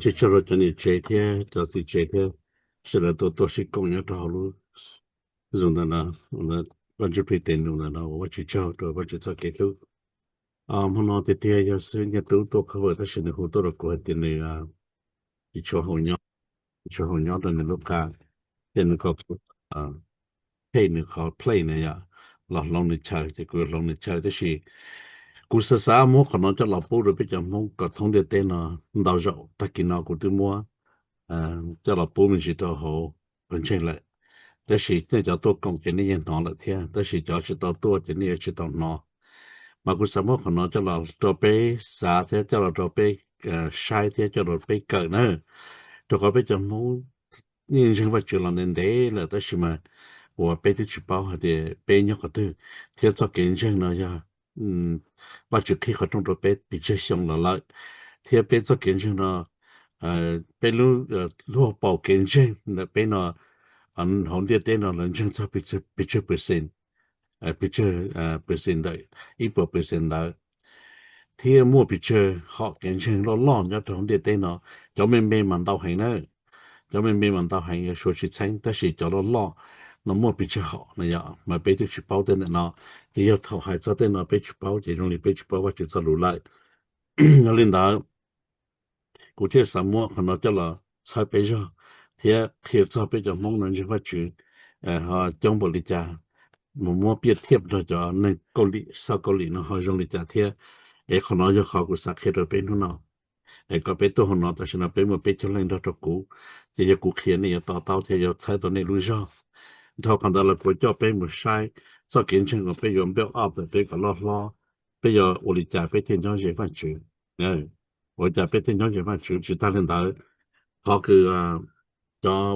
Tsaug rau cov niam tsev thiab cov txiv tsev thiab sawv daws tuaj tuaj sib koom nyob rau hauv lub Zoom ntawm no, Vaj Ntsuj Plig tes num ntawm no, ua Vajtswv tsaug rau Vajtswv txoj kev hlub. Hmo no tiag tiag yog xib hwb Nyiaj Tub tuaj cover, tab sis nws hu tuaj rau kuv hais tias nws tsis tshua haum nyob, tsis tshua haum nyob rau nws lub qa, ces nws kom kuv pay nws qhov plane na yom, los hloov nws chaw, ces kuv yuav hloov nws chaw. Tab sis kuv xav xav muab qhov no coj los pub rau peb cov Hmoob kom thoob ntiaj teb no ntau zaus, tag kis no kuv twb muab coj los pub me ntsis rau hauv pawg ntseeg lawm. Tab sis nej cov tuaj koom ces nej yeej hnov lawm thiab, tab sis cov tsis tau tuaj ces nej yuav tsis tau hnov. Mas kuv xav muab qhov no coj los rau peb xav thiab coj los rau peb saib thiab coj los rau peb kawm na, rau qhov peb cov Hmoob yeej ntseeg Vajtswv los ntev ntev lawm, tab sis mas uas peb twb tsis paub hais tias peb nyob qhov twg, thiab txoj kev ntseeg no yog Vajtswv qhib qhov rooj rau peb pes tsawg xyoo los lawm, thiab peb txoj kev ntseeg no, peb lub luag paus kev ntseeg ntawm peb no hauv ntiaj teb no lawv ntseeg txog pes tsawg percent, pes tsawg percent ntawm, ib puas percent ntawd, thiab muaj pes tsawg hom kev ntseeg loj loj nyob rau hauv ntiaj teb no. Cov me me mas ntau heev na, cov me me mas ntau heev, yuav suav tsis txheeb, tab sis cov loj loj no muaj pes tsawg hom na yom, mas peb twb tsis paub tej ntawm no. Ces yog thaum hais txog tej no peb tsis paub ces zoo li peb tsis paub Vajtswv txoj lus lawm. Yog li ntawd, kuv thiaj xav muab qhov no coj los txhawb peb zog thiab qhia txog peb cov Hmoob no ntseeg Vajtswv ho coob npaum li cas, mus muab piaj thiaj nrog cov neeg Kaus Lim, South Kaus Lim no ho zoo li cas thiab. Es qhov no yog qhov kuv xav qhia rau peb hnub no. Es kom peb tuaj hauv no, tam sim no peb muaj peb caug leej nrog rau kuv, ces yog kuv qhia nej yuav to taub thiab yuav txhawb tau nej lub zog. Dhau qhov ntawd los kuv coj peb mus saib txoj kev ntseeg uas peb yuav build up peb kom loj hlob, peb yuav ua li cas peb thiaj nyob ze Vajtswv. Ua li cas peb thiaj nyob ze Vajtswv. Tsis tag li ntawd, qhov kws cov,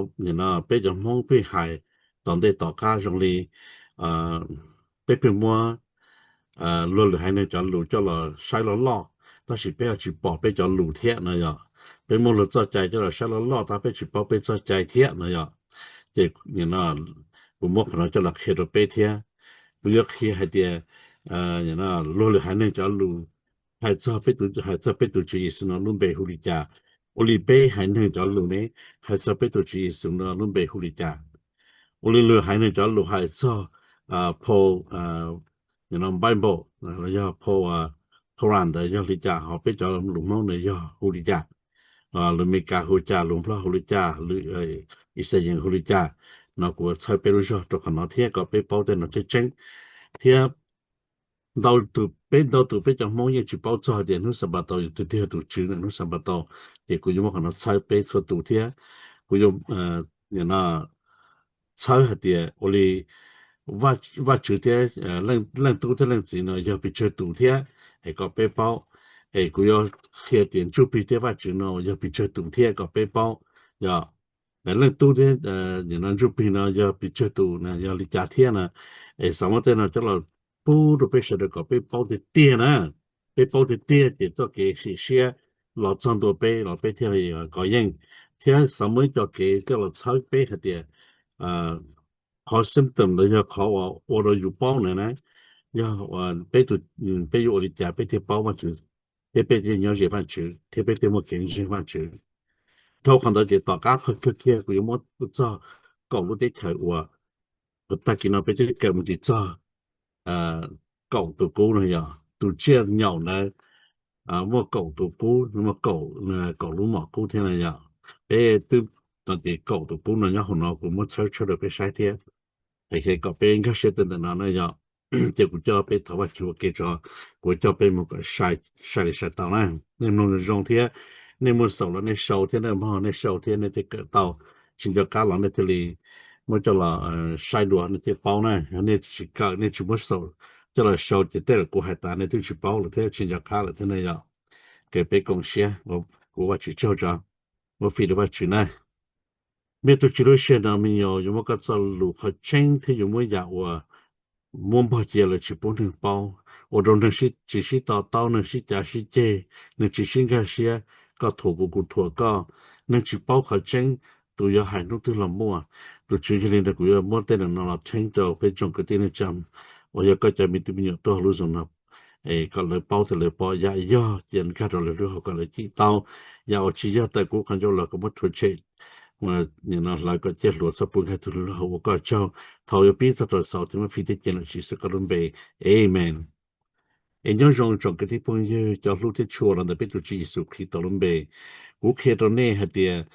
peb cov Hmoob pheej hais tom ntej tom qab zoo li peb pheej muab luag lwm haiv neeg cov lus coj los saib loj loj, tab sis peb ho tsis pom peb cov lus thiab no yom. Peb muab luag txoj cai coj los saib loj loj tab peb tsis paub peb txoj cai thiab no yom. Ces kuv muab qhov no coj los qhia rau peb thiab. Kuv yuav qhia hais tias luag lwm haiv neeg cov lus hais txog peb tus, hais txog peb tus Tswv Yexus no lub npe hu li cas, ua li peb haiv neeg cov lus ne hais txog peb tus Tswv Yexus no lub npe hu li cas, ua li lwm haiv neeg cov lus hais txog phau Bible los yog phau Quran ntawd yog li cas, ho peb cov lus Hmoob ntawd yog hu li cas, lus Meskas hu cas, lus Nplog hu li cas, lus Ixayees hu li cas. No kuv txhawb peb lub zog rau qhov no thiab kom peb paub tej no tseeb tseeb. Thiab ntau tus, peb ntau tus peb cov Hmoob yeej tsis paub txog tias hnub Xanpataus yog tus twg yog tus Tswv ntawm hnub Xanpataus. Ces kuv yuav muab qhov no txhawb peb txhua tus thiab. Kuv yuav txhawb hais tias ua li Vajtswv thiab Leej Tub thiab Leej Txiv no yog pes tsawg tus thiab, es kom peb paub. Es kuv yuav qhia tias Ntsuj Plig thiab Vajtswv no yog pes tsawg tus thiab kom peb paub. Yog Leej Tub thiab Ntsuj Plig no yog pes tsawg tus na, yog li cas thiab na. Es xav muab tej no coj los pub rau peb sawv daws kom peb paub tiag tiag na. Peb paub tiag tiag ces txoj kev sim siab los txog ntua peb los peb thiaj li kov yeej. Thiab xav muab ib co kev coj los txhawb peb hais tias qhov symptom los yog qhov uas ua rau yus paub na na, yog peb tus, peb yuav ua li cas peb thiaj paub Vajtswv, thiab peb thiaj nyob ze Vajtswv, thiab peb thiaj muaj kev ntseeg Vajtswv. Dhau qhov ntawd ces tom qab qhov kawg kiag kuv yuav muab txog kaum lub teb chaws uas tag kis no peb twb kawm mus tsis txog kaum tus kub no yog tus tsiaj nyaum ntawd muaj kaum tus kub, muaj kaum, kaum lub mom kub thiab na yog. Peb twb no ces kaum tus kub no nyob hauv no kuv muab txhawb tshawb rau peb saib thiab. Es kom peb nkag siab tau ntawm no na yog. Ces kuv coj peb thov Vajtswv ua ke tso, kuv coj peb mus kom sai, sai li sai tau na. Nej mloog zoo zoo thiab, nej muaj xaum los nej sau thiab, nej mloog nej sau thiab nej thiaj kawm tau. Tsis nco qab los nej thiaj li muab coj los saib dua nej thiaj paub na. Yog nej tsis kawm, nej tsis muab xaum coj los sau ces tej zaum kuv hais tas nej twb tsis paub lawm thiab, tsis nco qab lawm thiab na yog. Ces peb koom siab, kuv ua tsis tsaug tso, ua fij rau Vajtswv na. Mej tus Tswv lub sij hawm no me nyuam yuav muab koj txoj lus qhov tseeb thiab yuav muab yam uas muab npog cia lawm tsis pub neeg paub, ua rau neeg tsis sib to taub, neeg sib cav sib ceg, neeg tsis sib nkag siab, koj thuam kuv kuv thuam koj, neeg tsis paub qhov tseeb, tus yuav hais hnub twg los muaj. Tus Tswv, yog li ntawd kuv yuav muab tej no los txheeb rau peb tsoom kwv tij neej tsa uas yog koj cov me tub me nyuam tuaj hauv lub Zoom no. kom lawv paub tias lawv pom yam yog cia nkag rau lawv lub hauv kom lawv cim tau. Yam uas tsis yog tawm kuv qhov ncauj los kom muab rhuav tshem, hlawv kom ciaj hluas txhob pub nkag tug lub hauv. Ua koj tsaug. Thaum yuav pib txog rau xaus thiab muab fij thiab cia lawm Tswv Yexus Khetos lub npe, amen. Es nyob zoo tsoom kwv tij phooj ywg cov hlub thiab tshua los ntawm peb tus Tswv Yexus Khetos lub npe. Kuv qhia rau nej hais tias,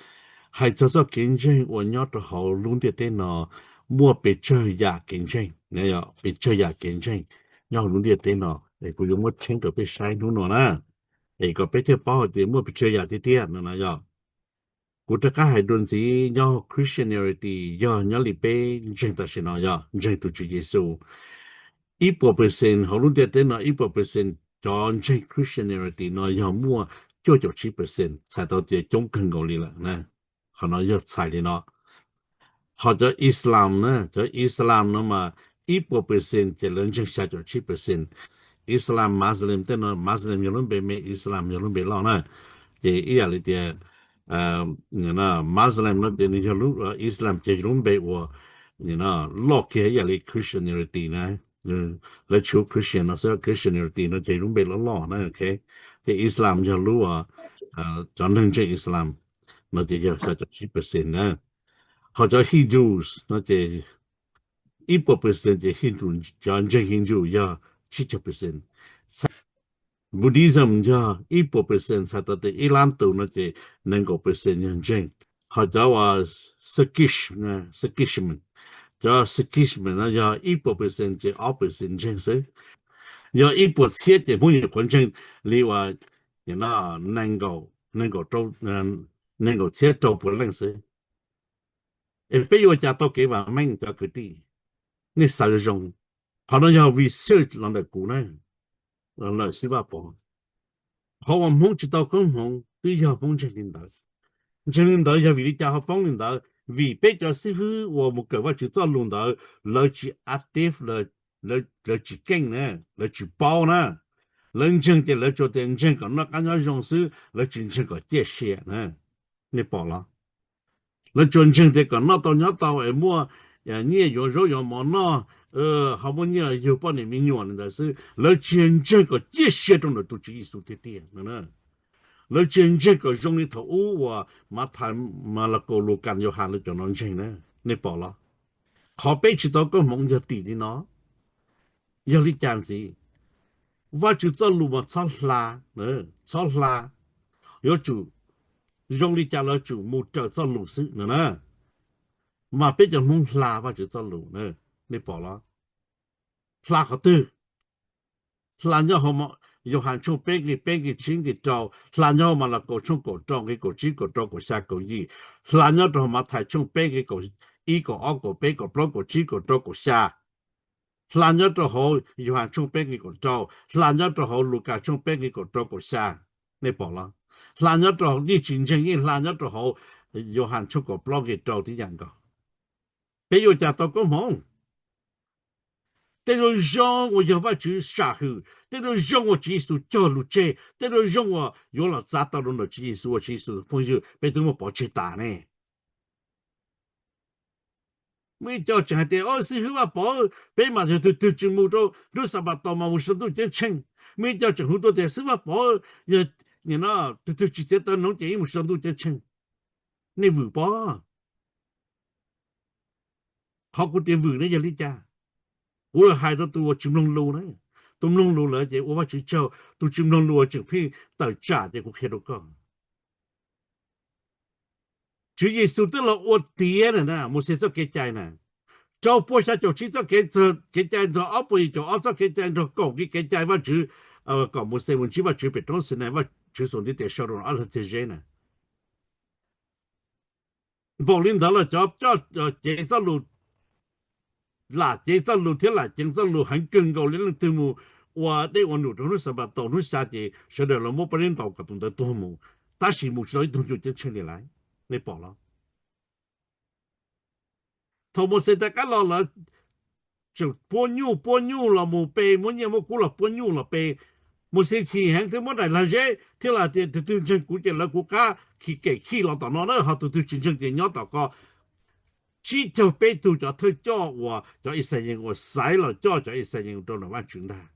hais txog txoj kev ntseeg uas nyob rau hauv lub ntiaj teb no, muaj pes tsawg yam kev ntseeg, pes tsawg yam kev ntseeg nyob hauv lub ntiaj teb no. Es kuv yuav muab tshawb rau peb saib hnub no na, es kom peb thiaj paub hais tias muaj pes tsawg yam tiag tiag no na yog. Kuv rov qab hais dua ntxiv, nyob Christianity yog nyob li peb ntseeg tam sim no yog ntseeg tus Tswv Yexus. Ib puas percent hauv lub ntiaj teb no, ib puas percent cov ntseeg Christianity no yog muaj cuaj caum tsib percent, txhais tau tias coob kawg nkaus li lawm na. Qhov no yog txhais li no. Ho cov Islam na, cov Islam no mas ib puas percent ces lawv ntseeg xya caum tsib percent. Islam, Muslim tej no, Muslim yog lub npe me, Islam yog lub npe loj na. Ces ib yam li tias Muslim no ces nws yog lub, Islam ces yog lub npe uas loj kiag ib yam li Christianity na. Lawv tsis hu Christian no xwb, Christianity no ces lub npe loj loj na. Ces Islam yog lub, cov neeg ntseeg Islam no ces yog xya caum tsib percent na. Ho cov Hindus no ces ib puas percent ces Hindu, cov ntseeg Hindu yog tsib caug percent. Buddhism yog ib puas percent, txhais tau tias ib lab tus no ces nees nkaum percent yog ntseeg. Ho cov uas Sikhism, Sikhism, cov Sikhism no yog ib puas percent ces ob percent ntseeg xwb. Yog ib puas txhiab ces Hmoob nyuam qhuav ntseeg li uas nees nkaum, nees nkaum txhiab rau puas leej xwb. Es peb yuav ua cas tau kev vam meej cov kwv tij? Nej xav zoo zoo. Qhov no yog research los ntawm kuv na, los ntawm Xib Vaj Pov. Qhov uas Hmoob tsis tau koob hmoov twb yog Hmoob ntseeg li ntawd. Ntseeg li ntawd yog vim li cas ho poob li ntawd? Vim peb cov xib hwb uas mus kawm Vajtswv txoj lus ntawd, lawv tsis active, lawv tsis keej na, lawv tsis paub na. Lawv ntseeg ces lawv tsuas tias ntseeg kom noj qab nyob zoo xwb, lawv tsis ntseeg kom ciaj sia na. Nej pom los? Lawv tsuas ntseeg tias kom noj tau nyob tau es muaj nyiaj yuav zaub yuav mov noj, ho muaj nyiaj yug poj niam me nyuam li ntawd xwb. Lawv tsis yog ntseeg kom ciaj sia rau ntawm tus Tswv Yexus tiag tiag. Lawv tsis yog ntseeg kom zoo li thaum ub uas Mathais, Malakaus, Lukas, Yauhas lawv cov no ntseeg na. Nej pom los? Qhov peb tsis tau koob hmoov yog tim li no. Yog li cas ntxiv? Vajtswv txoj lus mas txhob hla, txhob hla. Yuav tsum zoo li cas los yuav tsum mus raws txoj lus xwb no na. Mas peb cov Hmoob hla Vajtswv txoj lus, nej pom los? Hla qhov twg? Hla nyob hauv Yauhas tshooj peb nqe peb nqe tsib nqe rau, hla nyob hauv Malakaus tshooj kaum rau nqe kaum tsib kaum rau kaum xya kaum yim, hla nyob rau hauv Mathais tshooj peb nqe kaum ib kaum ob kaum peb kaum plaub kaum tsib kaum rau kaum xya, hla nyob rau hauv Yauhas tshooj peb nqe kaum rau, hla nyob rau hauv Lukas tshooj peb nqe kaum rau kaum xya. Nej pom los? Hla nyob rau hauv, yeej tsis ntseeg yeej hla nyob rau hauv Yauhas tshooj kaum plaub nqe rau tib yam nkaus. Peb yuav ua cas tau koob hmoov? Tej zoo zoo uas yog Vajtswv sam hwm, tej zoo zoo uas Tswv Yexus cog lus tseg, tej zoo zoo uas yuav los txav tau rau ntawm Tswv Yexus uas Tswv Yexus phooj ywg peb twb muab pov tseg tas ne. Muaj ib co tseem hais tias, o, xib hwb Vaj Pov, peb mas yog tus twg tsis mus rau hnub Xanpataus mas mus saum ntuj ceeb tsheej. Muaj ib co tseem hu tuaj tias xib hwb Vaj Pov, yog tus twg tsis txiav taw hnoov ces yeej mus saum ntuj ceeb tsheej. Nej vwm pob. Qhov kuv tias vwm ne yog li cas? Kuv hais rau tus uas tsis mloog lus na. Tus mloog lus lawm ces ua Vajtswv tsaug, tus tsis mloog lus tseem pheej tawm tsam ces kuv qhia rau koj. Tswv Yexus twb los ua tiav na, Mauxes txoj kev cai na, rau puas xya caum tsib txoj kev cai, nrog ob puas yim caum ob txoj kev cai, nrog kaum nqe kev cai Vajtswv kom Mauxes mus ntsib Vajtswv pem roob Xinais, Vajtswv xuas ntiv tes sau rau ob leeg txiag zeb na. Npaum li ntawd los cov coj cev txoj lus, lam cev txoj lus thiab lam ceev txoj lus heev kawg nkaus li leej twg mus ua dej ua num rau hnub Xanpataus hnub xya ces sawv daws los muab pob zeb ntaus kom tus ntawd tuag mus, tab sis mus tsis tau ib tug cuj ceeb tsheej li lawm. Nej pom los? Thaum Mauxes rov qab los lawv tseem puab nyuj puab nyuj los mus pe, muab nyiaj muab kub los puab nyuj los pe. Mauxes chim heev thiab muab daim lag zeb thiab los tias tus twg ntseeg kuv ces lawv kuv qab khi kem khi los tom no na, ho tus twg tsis ntseeg ces nyob tom ko. Tsib caug peb tug cov thawj coj uas cov Yixalayees uas xaiv los coj cov Yixalayees rau nram Vajtswv ntag.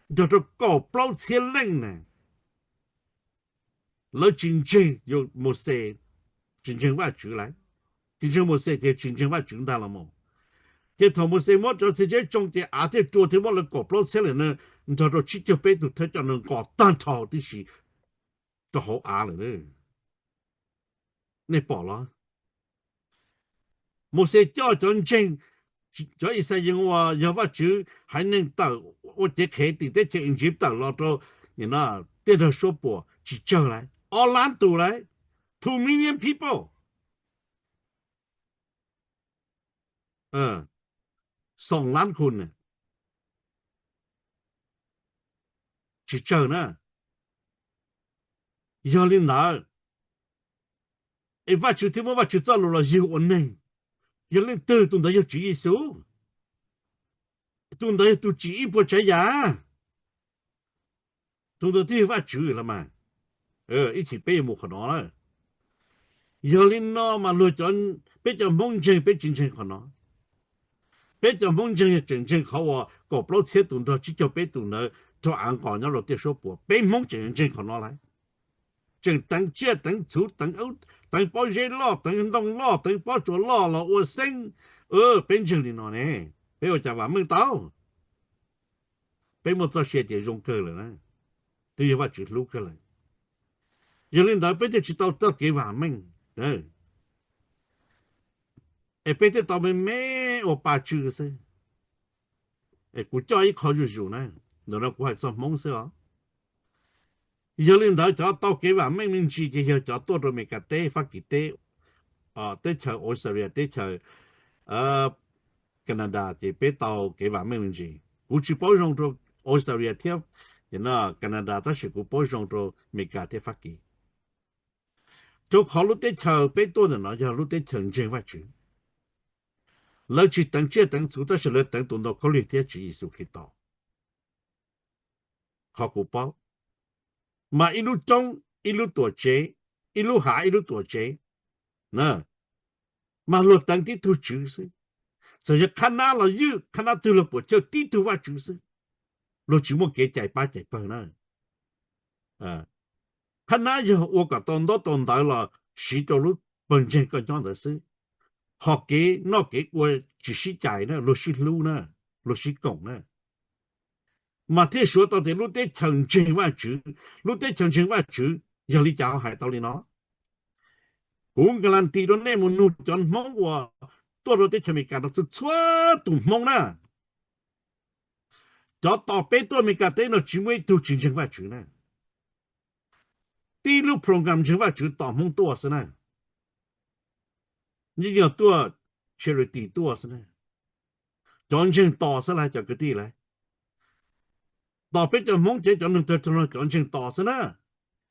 nrog rau kaum plaub txhiab leej na, lawv tsis ntseeg Mauxes, tsis ntseeg Vajtswv lawm. Tsis ntseeg Mauxes ces tsis ntseeg Vajtswv ntag los mas. Ces thaum Mauxes muab cov txhia zeb tsoo ces av thiaj rua thiab muab lawv kaum plaub txhiab leej na, nrog rau tsib caug peb tug thawj coj nws nqos tag nrho tib si rau hauv av lawm. Nej pom los? Mauxes coj cov ntseeg, cov Yixalayees uas yog Vajtswv haiv neeg tawm ua cev qhev tim teb chaws Iziv tawm los rau tiaj nrag suab puam tsis tsawg lawm, ob lab tus lawm, two million people, xoom lab khun, tsis tsawg na. Yog li ntawd es Vajtswv thiaj muab Vajtswv txoj lus los yug ua neeg. Yog leej twg? Tus ntawd yog Tswv Yexus. Tus ntawd yog tus tsim ib puas tsav yam. Tus ntawd twb yog Vajtswv los mas. Ib chim peb yuav mus qhov no lawm. Yog li no mas luag, peb cov Hmoob ntseeg peb tsis ntseeg qhov no. Peb cov Hmoob ntseeg yog tseem ntseeg qhov uas kaum plaub txhiab tus nrog tsib caug peb tus ntawd raug av nqos nyob rau tiaj suab puam, peb Hmoob tseem ntseeg qhov no lawm. Tseem teev tsiaj teev txhu, teev pob zeb loj, teev ntoo loj, teev pob tsuas loj los ua xeeb. Peb ntseeg li no ne, peb ua cas vam meej tau? Peb muaj txoj sia ces zoo kawg lawm na, twb yog Vajtswv hlub kawg lawm. Yog li ntawd peb thiaj tsis tau txoj kev vam meej, es peb thiaj tau me me ua pa tsw xwb. Es kuv coj ib qho zuj zus na, ntawm no kuv hais txog Hmoob xwb os. Yog li ntawd cov tau kev vam meej me ntsis ces yog cov tuaj rau Amelikas teb, Fab Kis teb, teb chaws Australia, teb chaws Canada ces peb tau kev vam meej me ntsis. Kuv tsis paub zoo rau Australia thiab Canada tab sis kuv paub zoo rau Amelikas thiab Fab Kis. Rau qhov lub teb chaws peb tuaj ntawm no yog lub teb chaws ntseeg Vajtswv. Lawv tsis teev tsiaj teev txhu tab sis lawv teev tus ntoo khaub lig thiab Tswv Yexus Khetos. Qhov kuv paub, mas ib lub roob, ib lub tuam tsev, ib lub hav ib lub tuam tsev, mas luag teev tib tug tswv xwb. Txawm yog qhab nab los ywj, qhab nab twg los puam chawj, tib tug Vajtswv xwb. Luag tsis muaj kev cais pab cais pawg na. Qhab nab yog ua kom tau ntaub tau ntawv los siv rau lub pawg ntseeg koj nyob ntawd xwb. Ho kev noj kev ua tsis sib cais na, luag sib hlub na, luag sib koom na. Mas thiaj suav tau tias lub teb chaws ntseeg Vajtswv. Lub teb chaws ntseeg Vajtswv yog li cas ho hais tau li no? Kuv guarantee rau nej mus nug cov Hmoob uas tuaj rau teb chaws Amelikas no txhua txhua tus Hmoob na, cov tos peb tuaj Amelikas teb no tsis muaj ib tug tsis ntseeg Vajtswv na. Tib lub program ntseeg Vajtswv tos Hmoob tuaj xwb na. Yeej yog tuaj charity tuaj xwb na. Cov ntseeg tos xwb las cov kwv tij las. Tos peb cov Hmoob ces cov neeg tawg rog no cov ntseeg tos xwb na.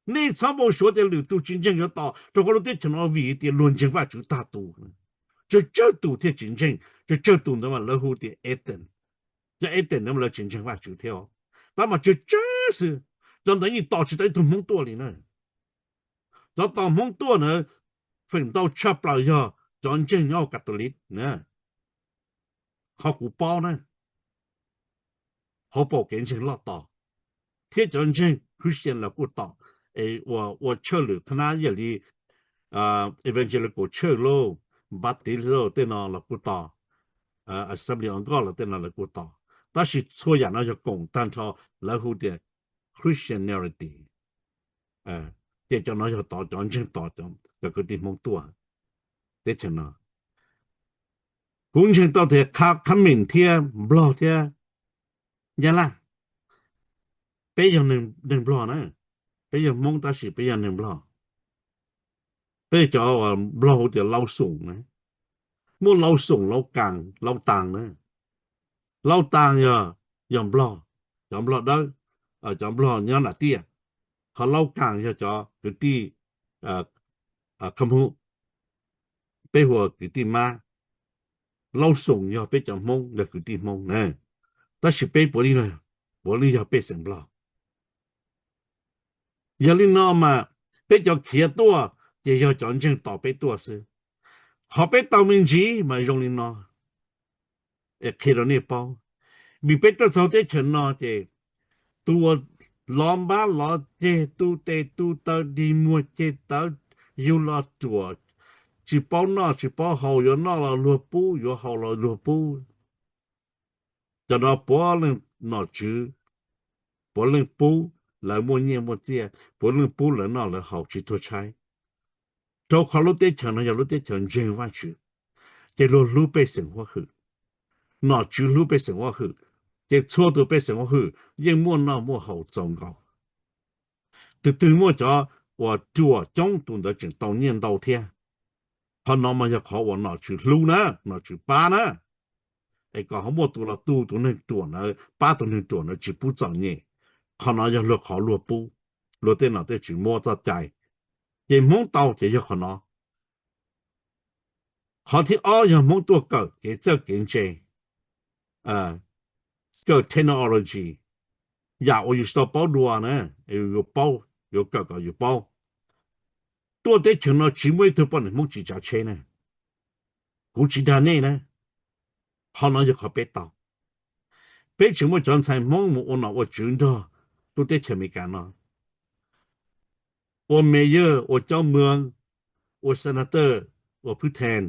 Nej txhob npau suav tias lwm tus tsis ntseeg yuav tos, rau qhov lub teb chaws no vim tias luag ntseeg Vajtswv tag tus. Tsawg tsawg tus thiaj tsis ntseeg, tsawg tsawg tus ntawd mas lawv hu tias atheist. Cov atheist ntawd mas lawv tsis ntseeg Vajtswv thiab. Tab mas tsawg tsawg xwb, cov ntawd yeej tos tsis tau ib tug Hmoob tuaj li na. Cov tos Hmoob tuaj na, feem ntau tshaj plaws yog cov ntseeg nyob hauv Catholic na. Qhov kuv paub na, hauv paus kev ntseeg loj tos, thiab cov ntseeg Christian los kuj tos, es ua tshawj lwm qhab nab yam li Evangelical Church lauj, Baptist lauj, tej no los kuj tos, Assembly of God los tej no los kuj tos. Tab sis txhua yam no yog koom tag nrho, lawv hu tias Christianity. Ces cov no yog tod cov ntseeg tos cov kwv tij Hmoob tuaj teb chaws no. Kuv ntseeg tau tias Khab Mem thiab Nplog thiab Nyab Laj, peb yog neeg Nplog na, peb yog Hmoob tab sis peb yog neeg Nplog. Peb cov Nplog hu tias Lau Xoom na, muaj Lau Xoom, Lau Kaas, Lau Taas na. Lau Taas yog, yog Nplog, cov Nplog dawb, cov Nplog nyob nram tiaj, ho Lau Kaas yog cov kwv tij Kham Hub, peb hu ua kwv tij Mab. Lau Xoom yog peb cov Hmoob, yog kwv tij Hmoob na, tab sis peb puav leej, puav leej yog pej xeem Nplog. Yog li no mas peb cov khiav tuaj ces yog cov ntseeg tos peb tuaj xwb. Qhov peb tau me ntsis mas zoo li no, es qhia rau nej paub, vim peb tuaj txog teb chaws no ces Tus uas lov npab lov ceg, tu tes tu taw, dig muag ceg tawv, yug los ruam, tsis paub noj tsis paub haus, yuav noj los luag pub, yuav haus los luag pub. Cov no puav leej nom tswv, puav leej pub lawv muaj nyiaj muaj txiaj, puav leej pub lawv noj lawv haus tsis tuag tshaib. Rau qhov lub teb chaws no yog lub teb chaws ntseeg Vajtswv, ces luag hlub pej xeem huab hwm, nom tswv hlub pej xeem huab hwm, ces txhua tus pej xeem huab hwm yeej muaj noj muaj haus txaus nkaus. Tus twg muaj cov uas ruam coob tus ntawd tseem tau nyiaj ntau thiab. Qhov no mas yog qhov uas nom tswv hlub na, nom tswv pab na. Es kom ho muaj tus los tu tus neeg ruam ntawd, pab tus neeg ruam ntawd tsis pub txom nyem. Qhov no yog luag qhov luag pub, luag tej nom tej tswv muab txoj cai, ces Hmoob tau ces yog qhov no. Qhov thib ob yog Hmoob tuaj kawm kev txawj kev ntse, kawm technology, yam uas yus tsis tau paub dua na, yuav paub, yuav kawm kom yus paub. Tuaj teb chaws no tsis muaj ib tug poj niam Hmoob tsis tsav tsheb na. Kuv tsis dag nej na, qhov no yog qhov peb tau. Peb tseem muaj cov ntxhais Hmoob mus ua nom ua tswv nrog lub teb chaws Amelikas no, ua mayor, ua coob muas, ua senator, ua phwb thees,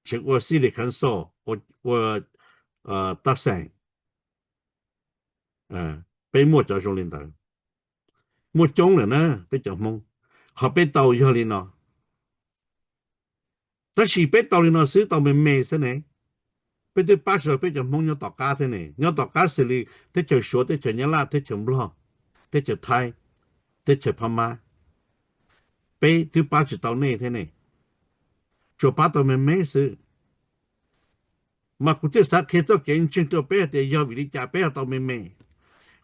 tseem ua city council, ua taj xeem. Peb muaj cov zoo li ntawd, muaj coob lawm na peb cov Hmoob. Qhov peb tau yog li no. Tab sis peb tau li no xwb, tau me me xwb ne. Peb twb pab tsis tau peb cov Hmoob nyob tom qab thiab ne, nyob tom qab xws li teb chaws Suav, teb chaws Nyab Laj, teb chaws Nplog, teb chaws Thaib, teb chaws Phab Mab, peb twb pab tsis tau nej thiab ne, tsuas pab tau me me xwb. Mas kuv thiaj xav qhia txoj kev ntseeg rau peb hais tias yog vim li cas peb ho tau me me.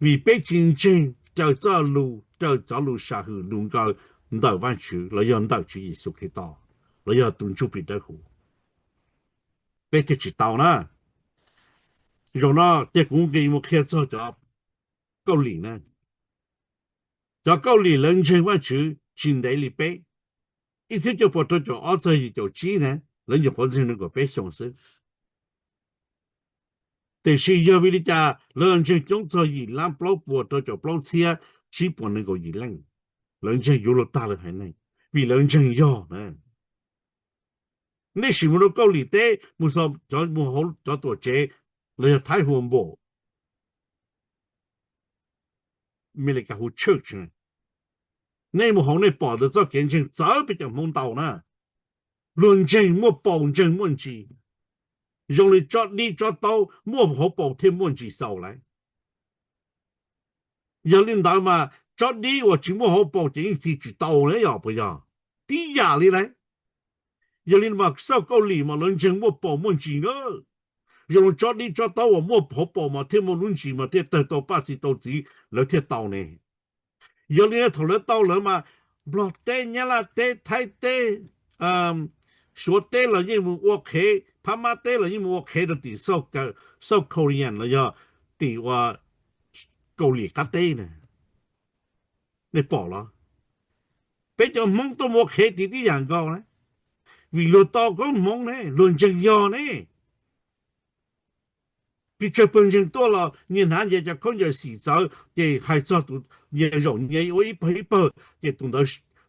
Vim peb tsis ntseeg raws txoj lus, raws cov lus sam hwm lus nkaws ntawm Vajtswv los yog ntawm Tswv Yexus Khetos los yog tus Ntsuj Plig Dawb Huv, peb thiaj tsis tau na. Zaum no ces kuv nqis mus qhia txog cov Kaus Lim na. Cov Kaus Lim lawv ntseeg Vajtswv tsis ntev li peb, ib txhiab cuaj puas rau caum ob txog yim caum tsib na, lawv nyuam qhuav ntseeg nees nkaum peb xyoos xwb. Tiam sis yog vim li cas lawv ntseeg coob txog yim lab plaub puas rau caum plaub txhiab tsib puas nees nkaum yim leej, lawv ntseeg yuav luag tag lawv haiv neeg, vim lawv ntseeg yog na. Nej sim mus rau Kaus Lim teb, mus xaus cov mus hauv cov tuam tsev los yog Thaib hu npaum, Amelikas hu church, nej mus hauv nej pom ntawm txoj kev ntseeg txawv peb cov Hmoob ntau na. Luag ntseeg muaj paus ntseeg muaj ntsis, zoo li tsob dib tsob taub muaj hauv paus thiaj muaj ntsis xaus lauj. Yog li ntawd mas tsob dib uas tsis muaj hauv paus ces yeej txi tsis tau na, yog puas yog? Tib yam li lauj. Yog li mas xauj Kaus Lim mas lawv ntseeg muaj paus muaj ntsis na. Zoo li tsob dib tsob taub uas muaj hauv paus mas thiaj muaj lub ntsis mas thiaj tawg tau paj txi tau txiv lawv thiaj tau ne. Yog li thaum lawv tau lawv mas Nplog teb, Nyab Laj teb, Thaib teb, Suav teb los yeej mus ua qhev, Phab Mab teb los yeej mus ua qhev rau tim South Korean los yog tim ua Kaus Lim qab teb na. Nej pom los? Peb cov Hmoob tuaj mus ua qhev tim tib yam nkaus na, vim luag tau koob hmoov ne, luag ntseeg yog ne. Pes tsawg pawg ntseeg tuaj los nyias hnav nyias cov khaub ncaws xim txawv ces hais txog tus nyias zaum nyias ua ib pawg ib pawg ces tus ntawd,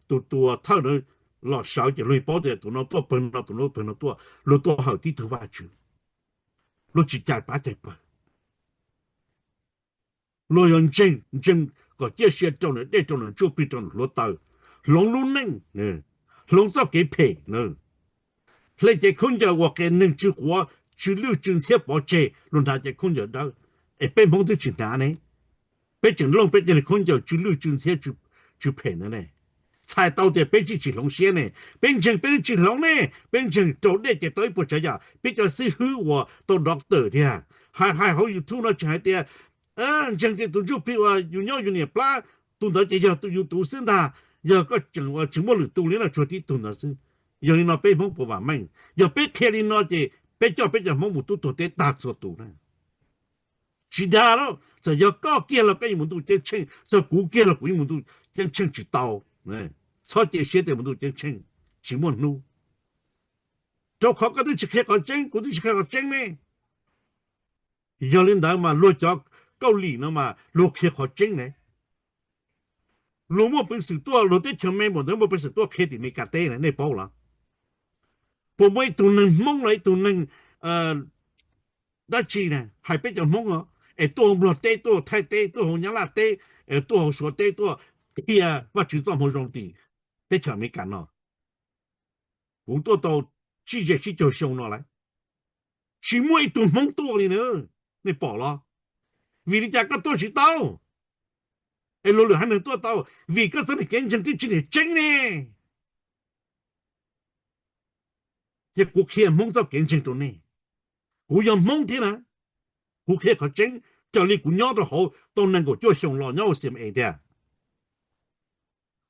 tus tus thawj ntawd los sawv ces luag paub tias tus no tuaj pawg no, tus no pawg no tuaj, luag tuaj hawm tib tug Vajtswv, luag tsis cais pab cais pawg. Luag yog ntseeg, ntseeg kom ciaj sia rau nws dej, rau nws ntsuj plig, rau nws hluav taws, hloov lub neej, hloov txoj kev phem na. Hle cev khaub ncaws uas qias neeg tsw quav, tsw lwj tsw ntxhiab pov tseg, luag hnav cev khaub ncaws dawb, es peb Hmoob twb tsis hnav ne. Peb tseem looj peb cev khaub ncaws tsw lwj tsw ntxhiab, tsw phem na ne. Txhais tau tias peb tsis tsis hloov siab ne, peb ntseeg peb twb tsis hloov ne, peb ntseeg raug dej ces tau ib puas tsav yam, peb cov xib hwb uas tau doctor tiag, hais hais hauv YouTube no tseem hais tias ntseeg tias tus ntsuj plig uas yus nyob yus niam plab, tus ntawd ces yog yus tus xwb ntag, yog koj tseem tsis muaj lwm tus li no, tsuas tib tug ntawd xwb. Yog li no peb Hmoob puas vam meej? Yog peb qhia li no ces peb coj peb cov Hmoob mus tub tuag teb tag txhua tus na. Tsis dag lauj, txawm yog koj kiag los koj yeej mus ntuj ceeb tsheej, txawm kuv kiag los kuv yeej mus ntuj ceeb tsheej tsis tau. Txhob cia siab tias mus ntuj ceeb tsheej tsis muaj hnub, rau qhov koj twb tsis qhia qhov tseeb, kuv twb tsis qhia qhov tseeb ne. Yog li ntawd mas luag cov Kauslim no mas luag qhia qhov tseeb ne. Luag muaj peev xwm tuaj, luag teb chaws Mes Kas ntawd muaj peev xwm tuaj qhia tim Mes Kas teb ne, nej paub los? Puas muaj ib tug neeg Hmoob los ib tug neeg dab tsi na hais peb cov Hmoob os, es tuaj hauv Nplog teb, tuaj hauv Thaib teb, tuaj hauv Nyab Laj teb, es tuaj hauv Suav teb tuaj qhia Vajtswv txoj moo zoo tim teb chaws Amelikas no? Kuv tuaj tau tsib ze sib caug xyoo no lawm, tsis muaj ib tug Hmoob tuaj li na, nej pom los? Vim li cas koj tuaj tsis tau, es luag lwm haiv neeg tuaj tau? Vim koj txoj niag kev ntseeg twb tsis niam tseeb ne. Ces kuv qhia Hmoob txoj kev ntseeg rau nej. Kuv yog Hmoob thiab na, kuv qhia qhov tseeb raws li kuv nyob rau hauv tau nees nkaum cuaj xyoo los nyob hauv C M A tiag.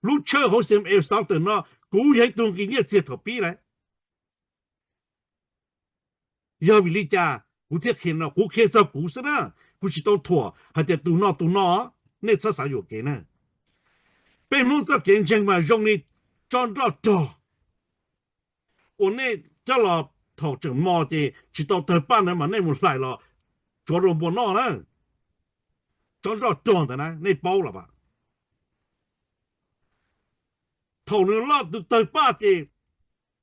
Lub tshawj hauv C M A Stockton no, kuv yog ib tug nqi nyiaj txiag thaum pib lawm. Yog vim li cas kuv thiaj qhia no? Kuv qhia txog kuv xwb na, kuv tsis tau thuam hais tias tus no tus no, nej txhob xav yuam kev na. Peb Hmoob txoj kev ntseeg mas zoo li tsob nroj rog uas nej coj los thaum tseem mos ces tsis tau tawg paj ntawd mas nej mus hlais los tsuav rau npua noj na. Tsob nroj rog ntawd na, nej paub los as? Thaum nws loj tawg paj ces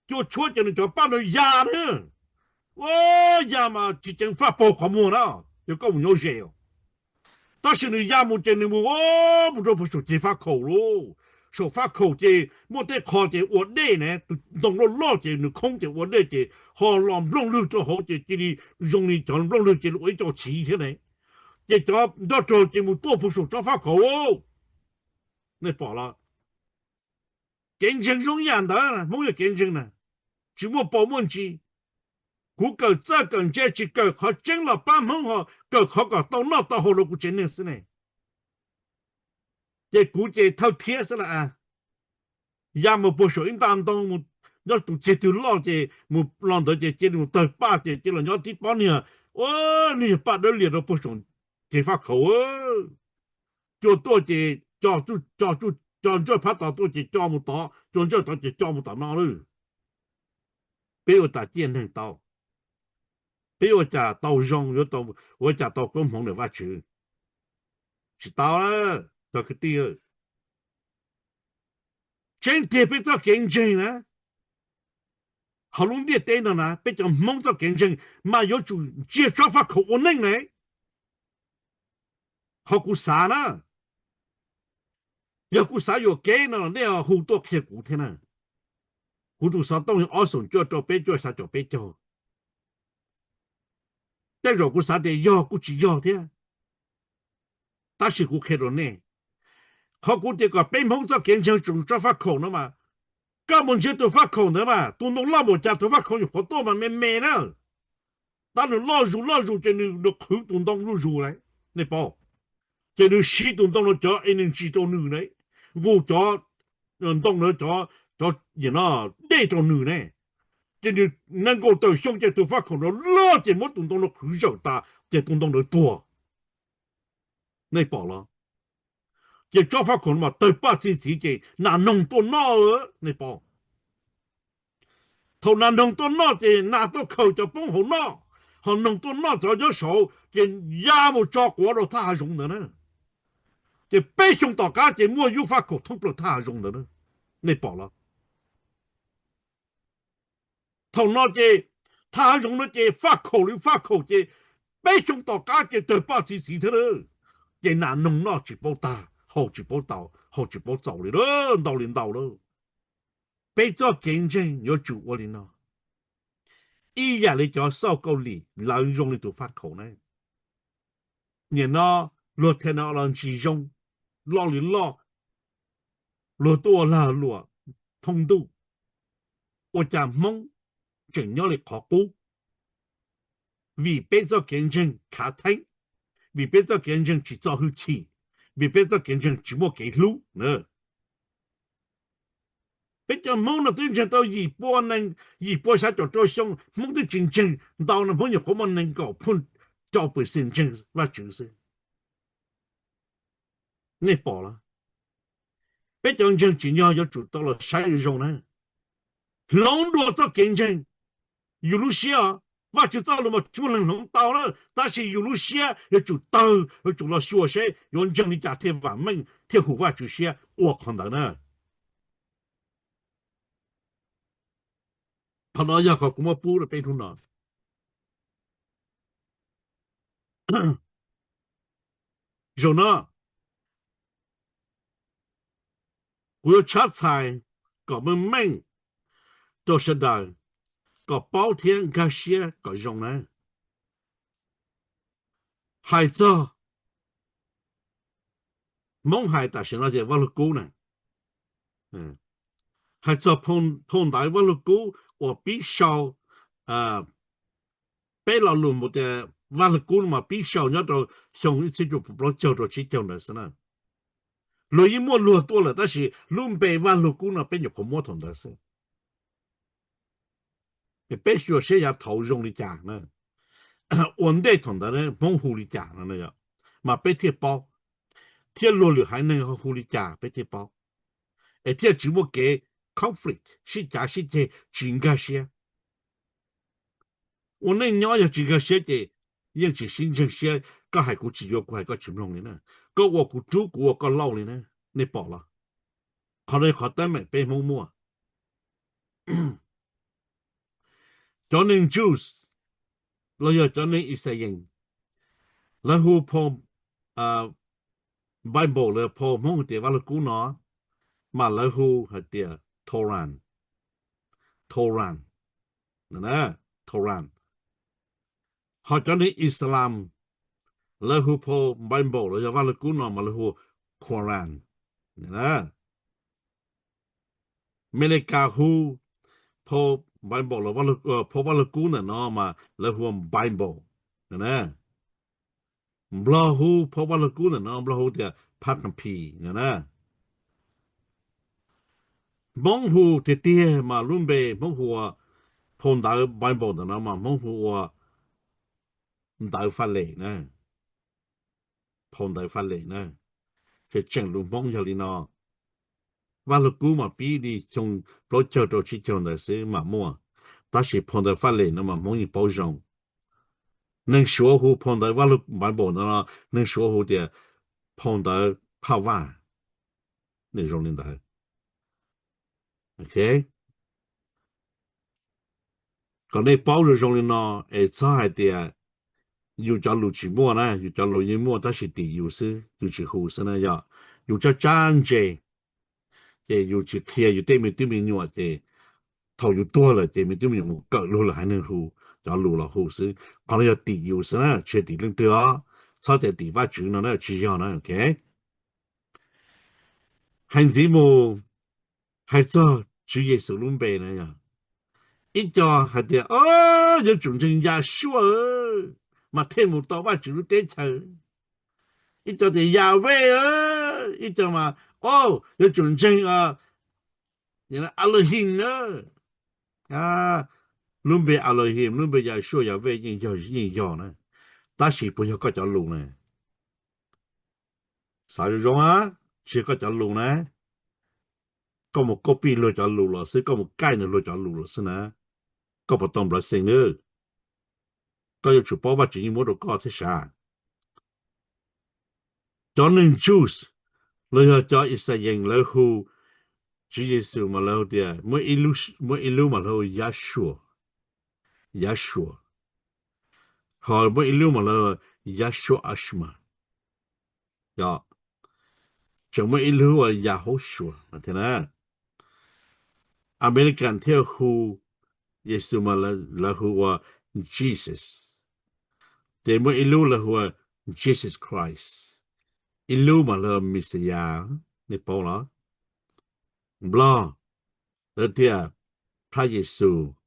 cua tshuab ces nws cov paj ntawd ya na. Ua, ya mas tsis ceev faj paug qhov muag na, yog koj mus nyob ze. Tab sis nws ya mus ces nws mus mus rau puag saum ceg faj khaum lauj. Saum faj khaum ces muaj tej qho ces ua dej ne, tus ntoo loj loj ces nws khoob ces ua dej ces ho los nplooj lwg rau hauv ces cia li zoo li cov nplooj lwg ces ua ib co chiv thiab ne. Ces cov nroj rog ces mus tuaj puag saum tsob faj khaum. Nej pom los? Kev ntseeg zoo yam ntawd, Hmoob yog kev ntseeg na, tsis muaj paus muaj ntsis. Kuv kawm txawj kawm ntse tsis kawm qhov tseeb los pab Hmoob ho kawm qhov kom tau noj tau haus rau kuv tsev neeg xwb ne. Ces kuv ces thawj thiab xwb las. Ya mus puag saum ib nta ntoo, nyob tus ceg twg loj ces mus los ntawd ces cia li mus tawg paj ces cia los nyob tib pob niag, ua, niag paj dawb lias rau puag saum ceg faj khaum. Cua tuaj ces co, co ntsawj phab tod tuaj ces co mus tod, cua ntsawj tod ces co mus tom no lawm. Peb ua cas ciaj neeg tau? Peb ua cas tau zoo, ua cas tau koob hmoov ntawm Vajtswv? Tsis tau, cov kwv tij. Tseeb tiag peb txoj kev ntseeg na, hauv lub ntiaj teb no na, peb cov Hmoob txoj kev ntseeg mas yuav tsum ntsia tsob faj khaum ua neej ne. Qhov kuv xav na, yog kuv xav yuam kev no nej hu tuaj qhia kuv thiab na. Kuv tus xov tooj yog ob xoom cuaj rau peb cuaj xya caum peb caug. Tej zaum kuv xav tias yog kuj tsis yog thiab, tab sis kuv qhia rau nej, qhov kuv tias kom peb Hmoob txoj kev ntseeg tsum tsob faj khaum no mas, koj mus ntsia tus faj khaum ntawd mas tus ntoo loj npaum cas tus faj khaum nyuam qhuav tuaj mas me me na. Tab nws loj zus loj zus ces nws qhwv tus ntoo zuj zus lawm, nej paub. Ces nws siv tus ntoo no cov energy rau nws ne, nqus cov ntoo no cov dej rau nws ne. Ces nws nees nkaum tawm xyoo ces tus faj khaum no loj ces muab tus ntoo no qhwv zawm tas ces tus ntoo ntawd tuag. Nej pom los? Ces tsob faj khaum no mas tawg paj txi txiv ces nas noog tuaj noj, nej paub. Thaum nas noog tuaj noj ces nas tuaj khaws cov poob hauv noj, ho noog tuaj noj cov nyob saud ces ya mus tso quav rau thaj hav zoov ntawd na. Ces peb xyoo tom qab ces muaj yub faj khaum thoob plaws thaj hav zoov ntawd na. Nej pom los? Thaum no ces thaj hav zoov no ces faj khaum li faj khaum ces peb xyoo tom qab ces tawg paj txi txiv thiab lawm. Ces nas noog noj tsis paub tag, haus tsis paub tau, haus tsis paub txaus li, ntau li ntau lawm. Peb txoj kev ntseeg yuav tsum ua li no. Ib yam li cov xauj Kaus Lim lawv zoo li tus faj khaum na. Nim no luag technology zoo, loj li loj, luag tuaj ua lag luam thoob ntuj, ua cas Hmoob tseem nyob li qhov qub? Vim peb txoj kev ntseeg khav theeb, vim peb txoj kev ntseeg tsis txo hwj chim, vim peb txoj kev ntseeg tsis muaj kev hlub na. Peb cov Hmoob no twb ntseeg tau yim pua nees, yim pua xya caum rau xyoo, Hmoob twb tsis ntseeg ntau no, Hmoob nyuam qhuav muaj nees nkaum pheej rau percent ntseeg Vajtswv xwb. Nej pom los? Peb cov ntseeg tsim nyog yuav tsum tau los saib zoo na. Hloov dua txoj kev ntseeg yus lub siab os. Vajtswv txoj lus mas tsis muaj leej hloov tau na, tab sis yus lub siab yuav tsum tawg, yuav tsum los xyuas seb yuav ntseeg li cas thiaj vam meej thiaj hu Vajtswv siab ua qhov ntawd na. Qhov no yog qhov kuv muab pub rau peb hnub no. Zaum no kuv yuav tshab txhais kom meej meej rau sawv daws, kom paub thiab nkag siab kom zoo na. Hais txog Hmoob hais tam sim no tias Vaj Lug Kub na, hais txog phau ntawv Vaj Lug Kub uas pib sau, peb lo lus mus tias Vaj Lug Kub no mas pib sau nyob rau xyoo ib txhiab cuaj puas plaub caug rau tsib caug ntawd xwb na. Luag yeej muaj luag tuaj lawm tab sis lub npe Vaj Lug Kub no peb nyuam qhuav muab thaum ntawd xwb. Es peb xyuas seb yav thaud zoo li cas na, ua ntej thaum ntawd Hmoob hu li cas no, mas peb thiaj paub, thiab luag lwm haiv neeg ho hu li cas peb thiaj paub, es thiaj tsis muaj kev conflict, sib cav sib ceg tsis nkag siab. Ua neej nyob yog tsis nkag siab ces yeej tsis sib ntseeg siab, koj hais kuv tsis yuav, kuv hais koj tsis mloog li na, koj ua kuv rub kuv ua koj lauj li na, nej pom los? Qhov no yog qhov teeb meem peb Hmoob muaj. Cov neeg Jews los yog cov neeg Yixalayees, lawv hu phau Bible, lawv phau Hmoob hais tias Vaj Lug Kub no, mas lawv hu hais tias Torah, Torah, Torah. Ho cov neeg Islam, lawv hu phau Bible los yog Vaj Lug Kub no mas lawv hu Quran. Amelikas hu phau Bible los, phau Vaj Lug Kub ntawm no mas lawv hu Bible. Nplog hu phau Vaj Lug Kub ntawm no Nplog hu tias Phaj Kam Phis na. Hmoob hu tiag tiag mas lub npe Hmoob hu ua phau ntawv Bible ntawm no mas Hmoob hu ua ntawv Faj Les na, phau ntawv Faj Les na. Ces tseem lus Hmoob yog li no. Vaj Lug Kub mas pib li xyoo plaub caug rau tsib caug ntawd xwb mam muaj, tab sis phau ntawv Faj Les no mas Hmoob yeej paub zoo. Neeg Suav hu phau ntawv Vaj Lug Bible ntawd no, neeg Suav hu tias phau ntawv Phaj Vaj. Nws zoo li ntawd. Kom nej paub zoo zoo li no, es txhob hais tias yus cov lus tsis muaj na, yus cov lus yeej muaj tab sis tim yus xwb, yus tsis hu xwb na. Yog yus tsab tsab ntse, ces yus tsis qhia yus tej me tub me nyuam, ces thaum yus tuag lawm ces me tub me nyuam mus kawm luag lwm haiv neeg hu cov lus los hu xwb. Qhov no yog tim yus xwb na, tsis yog tim leej twg os. Txhob tias tim Vajtswv no na, tsis yog na. Hais ntxiv mus, hais txog Tswv Yexus lub npe na, yog ib co hais tias yuav tsum ntseeg Yahshua mas thiaj mus tau Vajtswv lub teb chaws. Ib co tias Yahweh, ib co mas yuav tsum ntseeg Elohim na. Lub npe Elohim, lub npe Yahshua, Yahweh yeej yog, yeej yog na, tab sis puas yog koj cov lus na? Xav zoo zoo, tsis yog koj cov lus na. Koj mus copy luag cov lus los xwb, koj mus kaij nws luag cov lus los xwb na. Koj puas tau nplawv xees nawb? Koj yuav tsum paub Vajtswv yeej muab rau koj thiab sav. Cov neeg Jews los yog cov Yixalayees lawv hu Tswv Yexus mas lawv hu tias, muaj ib lub mas lawv hu Yahshua, Yahshua, ho muaj ib lub mas lawv hu Yahshua Ashma, tseem muaj ib lub hu Yahushua thiab na. American thiaj hu Yexus mas lawv hu ua Jesus, ces muaj ib lub lawv hu ua Jesus Christ, ib lub mas lawv hu Messiah, nej paub los? Nplog lawv tias Phaj Yexus,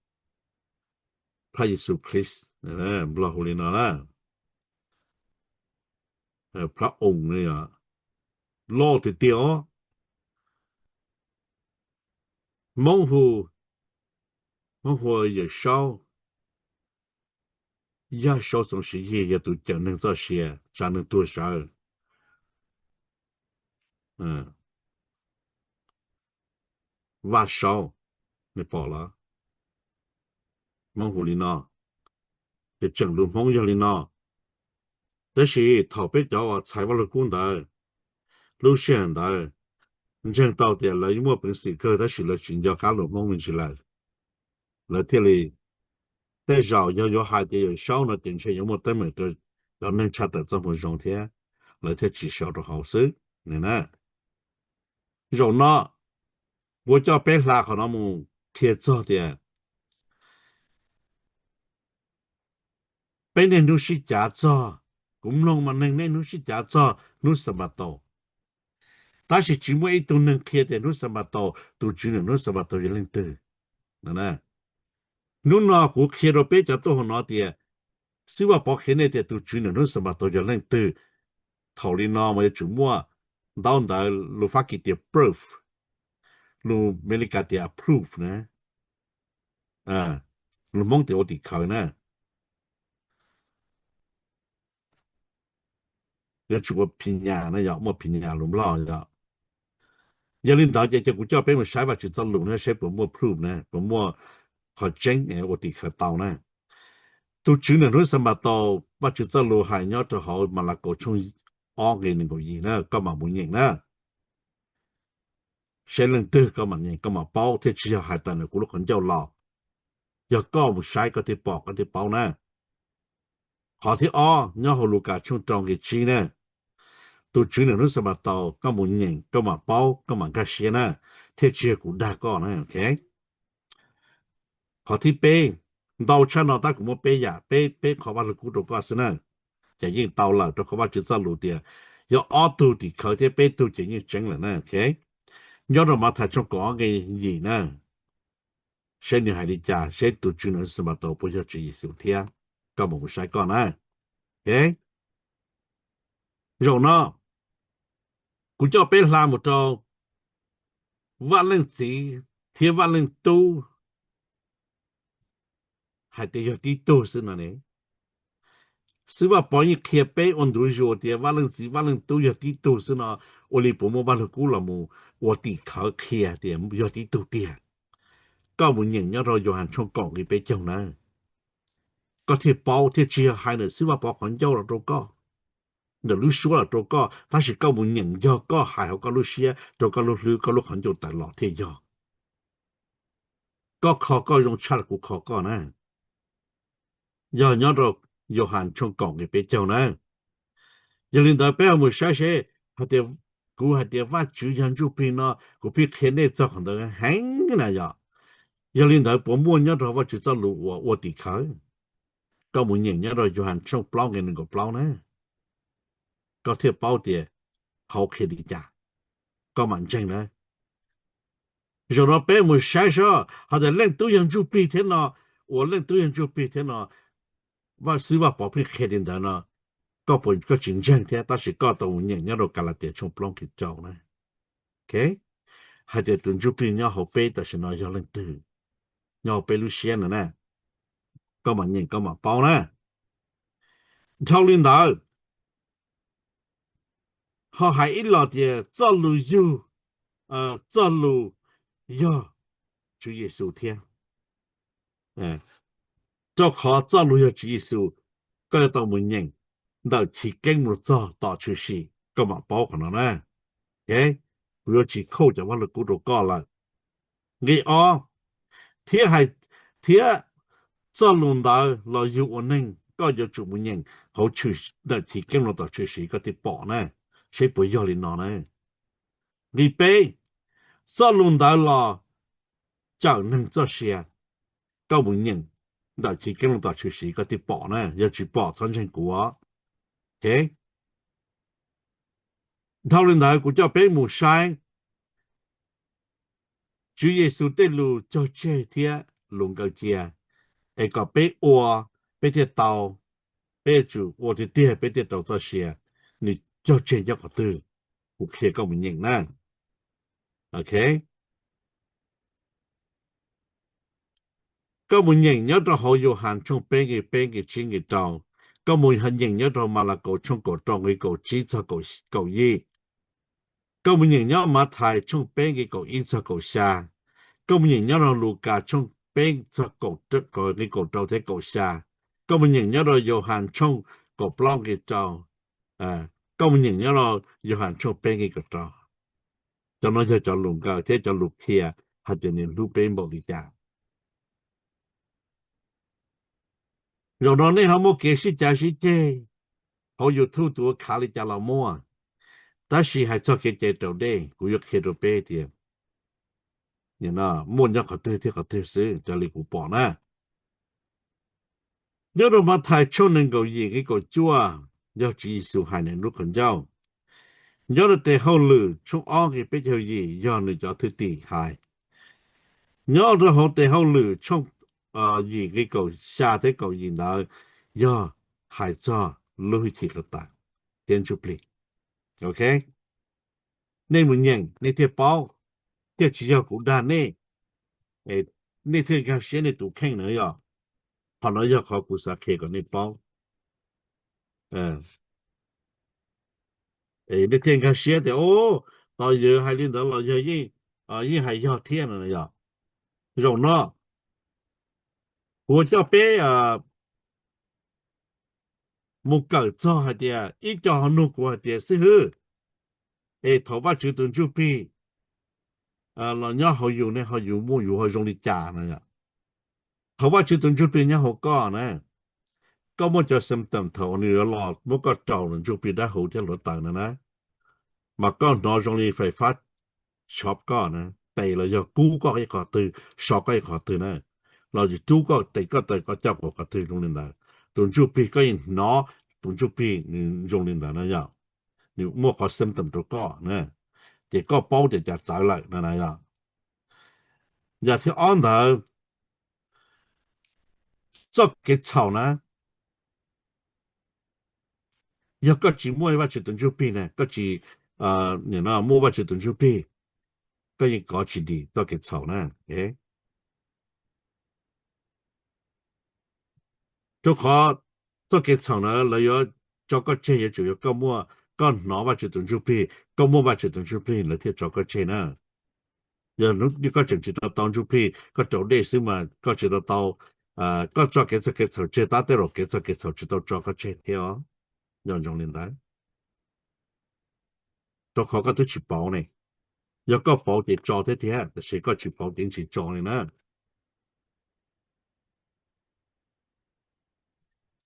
Phaj Yexus Khrist, Nplog hu li no na. Phaj Oos, loj tiag tiag os. Hmoob hu, Hmoob hu Yawm Saub, Yaj Saub Txoov Siv Yig yog tus cawm neeg txoj sia, tsa neeg tuag sawv. Vaj Saub, nej pom los? Hmoob hu li no. tseem lus Hmoob yog li no. Tab sis thaum peb cov uas txhais Vaj Lug Kub ntawd, lub sij hawm ntawd ntseeg tau tias lawv muaj peev xwm kawg tab sis lawv tsis nco qab lus Hmoob me ntsis lawm, lawv thiaj li, tej zaum yog yuav hais tias Yawm Saub no ces ntshe yuav muaj teeb meem rau cov neeg tshaj tawm txoj moo zoo thiab, lawv thiaj tsis sau rau hauv xwb. Zaum no kuv coj peb hla qhov no mus qhia txog tias peb niaj hnub sib cav txog, kuv mloog mas neeg niaj hnub sib cav txog hnub Xanpataus, tab sis tsis muaj ib tug neeg qhia tias hnub Xanpataus tus Tswv nws hnub Xanpataus yog leej twg. Hnub no kuv qhia rau peb cov tuaj hauv no tias xib hwb Vaj Pov qhia nej tias tus Tswv nws hnub Xanpataus yog leej twg. Thaum li no mas yuav tsum muaj ntaub ntawv, lus Fab Kis tias proof, lus Amelikas tias proof na, lus Hmoob tias ua tim khawv na. Yuav tsum ua phim nyas na yom, muaj phim nyas lus Nplog yom. Yog li ntawd ces cia kuv coj peb mus saib Vajtswv txoj lus na, saib puas muaj proof na, puas muaj qhov tseeb ua tim khawv tau na. Tus Tswv nws hnub Xanpataus Vajtswv txoj lus hais nyob rau hauv Malakaus tshooj ob nqe nees nkaum yim na, koj mam mus nyeem na. Saib leej twg koj mam nyeem koj mam paub, thiaj tsis yog hais tawm ntawm kuv lub qhov ncauj los. Yog koj mus saib koj thiaj pom koj thiaj paub na. Qhov thib ob nyob hauv Lukas tshooj rau nqe tsib na, tus Tswv nws hnub Xanpataus koj mus nyeem koj mam paub koj mam nkag siab na, thiaj tsis yog kuv dag koj na. Qhov thib peb, ntau tshaj no tab kuv muab peb yam, peb, peb qhov Vaj Lug Kub rau koj xwb na. Ces yeej tau lawm rau qhov Vajtswv txoj lus tias yog ob tug tim khawv thiab peb tug ces yeej tseeb lawm na. Nyob rau Mathais tshooj kaum ob nqe yim na, seb nws hais li cas, seb tus Tswv nws Xanpataus puas yog Tswv Yexus thiab, koj mam mus saib koj na. Zaum no kuv coj peb hla mus rau Vaj Leej Txiv thiab Vaj Leej Tub hais tias yog tib tug xwb no ne. Xib hwb Vaj Pov yeej qhia peb ua ntu zus tias Vaj Leej Txiv Vaj Leej Tub yog tib tug xwb no, ua li puas muaj Vaj Lug Kub los mus ua tim khawv qhia tias yog tib tug tiag? Koj mus nyeem nyob rau Yauhas tshooj kaum nqe peb caug na, koj thiaj paub, thiaj tsis yog hais ntawm Xib hwb Vaj Pov qhov ncauj los rau koj, ntawm lub suab los rau koj, tab sis koj mus nyeem yog koj hais hauv koj lub siab rau koj lub hlwb koj lub qhov ncauj tawm los thiaj yog. Koj kho koj zoo tshaj kuv kho koj na. Yog nyob rau Yauhas tshooj kaum nqe peb caug na. Yog li ntawd peb ho mus saib seb, hais tias, kuv hais tias Vajtswv yog ntsuj plig no, kuv pheej qhia nej txog qhov ntawd heev na yom. Yog li ntawd puas muaj nyob rau Vajtswv txoj lus uas ua tim khawv? Koj mus nyeem nyob rau Yauhas tshooj plaub nqe nees nkaum plaub na, koj thiaj paub tias hauv qhia li cas, koj mam ntseeg na. Zaum no peb mus saib seb hais tias Leej Tub yog ntsuj plig thiab no, uas Leej Tub yog ntsuj plig thiab no, Vaj Xib hwb Vaj Pov pheej qhia li ntawd no, koj puas, koj tsis ntseeg thiab, tab sis koj tau mus nyeem nyob rau Kalatias tshooj plaub nqe rau na, hais tias tus ntsuj plig nyob hauv peb tam sim no yog leej twg, nyob hauv peb lub siab no na, koj mam nyeem koj mam paub na. Dhau li ntawd, ho hais ib los tias txoj lus yug, txoj lus yog Tswv Yexus thiab. Rau qhov txoj lus yog Tswv Yexus, koj yuav tau mus nyeem ntawm chiv keeb mus txog tom tshwm sim koj mam paub qhov no na. Kuv yuav tsis khauj cov Vaj Lug Kub rau koj lawm. Nqe ob, thiab hais, thiab txoj lus ntawd los yug ua neeg, koj yuav tsum mus nyeem hauv tshwm, ntawm chiv keeb mus tom tshwm sim koj thiaj pom na, seb puas yog li no na. Nqe peb, txoj lus ntawd los cawm neeg txoj sia, koj mus nyeem ntawm chiv keeb mus tom tshwm sim koj thiaj pom na, yog tsis pom txhob ntseeg kuv. Dhau li ntawd kuv coj peb mus saib Tswv Yexus tej lus cog tseg thiab lus nkaw cia, es kom peb ua, peb thiaj tau, peb yuav tsum ua tiag tiag peb thiaj tau txoj sia. Nws cog tseg nyob qhov twg? Kuv qhia koj mus nyeem na. Koj mus nyeem nyob rau hauv Yauhas tshooj peb nqe peb nqe tsib nqe rau. Koj mus nyeem nyob rau Malakaus tshooj kaum rau nqe kaum tsib txog kaum yim. Koj mus nyeem nyob Mathais tshooj peb nqe kaum ib txog kaum xya. Koj mus nyeem nyob rau Lukas tshooj peb txog nqe kaum rau thiab kaum xya. Koj mus nyeem nyob rau Yauhas tshooj kaum plaub nqe rau, koj mus nyeem nyob rau Yauhas tshooj peb nqe kaum rau. Cov no yog cov lus nkawd thiab cov lus qhia hais tias nws hlub peb npaum li cas. Zaum no nej ho muaj kev sib cav sib ceg hauv YouTube tus ua khav li cas los muaj, tab sis hais txog kev cai raus dej kuv yuav qhia rau peb tias muaj nyob qhov twg thiab qhov twg xwb raws li kuv pom na. Nyob rau Mathais tshooj nees nkaum yim nqe kaum cuaj, yog Tswv Yexus hais nws lub qhov ncauj. Nyob rau Tes Hauj Lwm tshooj ob nqe peb caug yim, yog nws cov thwj tim hais. Nyob rau hauv Tes Hauj Lwm tshooj yim nqe kaum xya thiab kaum yim ntawd, yog hais txog lub hwj chim hluav taws thiab ntsuj plig. Ok, nej mus nyeem nej thiaj paub, thiaj tsis yog kuv dag nej, nej thiaj nkag siab nej tus kheej na yom. Qhov no yog qhov kuv xav qhia kom nej paub. Nej thiaj nkag siab tias, o, tos yawg hais li ntawd los yog yeej hais yog thiab no yom. Zaum no kuv coj peb mus kawm txog hais tias ib co ho nug kuv hais tias, xib hwb, es thaum Vajtswv tus Ntsuj Plig los nyob hauv yus ne, ho yus muaj yus ho zoo li cas na yom? Thaum Vajtswv tus Ntsuj Plig nyob hauv koj na, koj muaj cov symptom thaum nws yuav los muab koj rau tus Ntsuj Plig dawb huv thiab hluav taws no na, mas koj hnov zoo li fais fab tshov koj na, tes los yog kub koj ib qhov twg, so koj ib qhov twg na, los yog rub koj tes koj taw koj coj npaum qhov twg zoo li ntawd, tus Ntsuj Plig koj yeej hnov tus Ntsuj Plig nws zoo li ntawd na yom. Nws muaj qhov symptom rau koj na, ces koj paub tias cas txawv lawm no na yom. Yam thib ob ntawd, txoj kev txhaum na, yog koj tsis muaj Vajtswv tus Ntsuj Plig na, koj tsis muaj Vajtswv tus Ntsuj Plig, koj yeej kov tsis dim txoj kev txhaum na. Rau qhov txoj kev txhaum na lawv yuav tso koj tseg, yuav tsum yog koj muaj, koj hnov Vajtswv tus Ntsuj Plig, koj muaj Vajtswv tus Ntsuj Plig lawv thiaj tso koj tseg na. Yog koj tseem tsis tau tau Ntsuj Plig, koj raus dej xwb mas koj tsis tau tau, koj tso kev txog kev txhaum tseg tab tej zaum kev txog kev txhaum tsis tau tso koj tseg thiab os. Nco ntsoov li ntawd, rau qhov koj twb tsis pauv ne. Yog koj pauv ces tso thiab tiag, tab sis koj tsis pauv ces tsis tso li na.